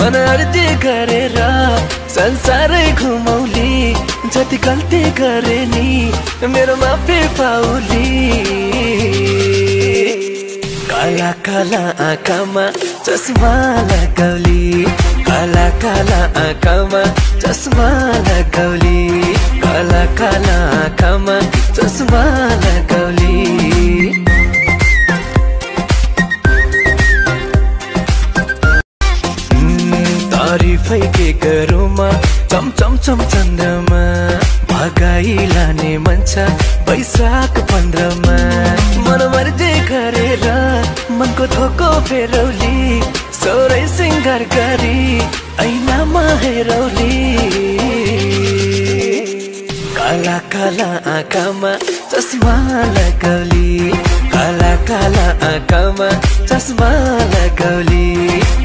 मन अर्दी गरेर संसारै घुमौली जति गल्ती गरे नि मेरो माफी पाउली काला काला आँखामा चस्मा लगाउली काला काला आँखामा चस्मा लगाउली काला काला आँखामा चस्मा लगाउली तारिफै के गरौँमा चम चम चम चन्द्रमा भगाई लाने मन छ वैशाख 15 मा मन मर्जी गरेर मनको थोको फेरौली सोरै सिंगार गरी ऐनामा हेरौली काला काला आँखामा चस्मा लगाउली काला काला आँखामा चस्मा लगाउली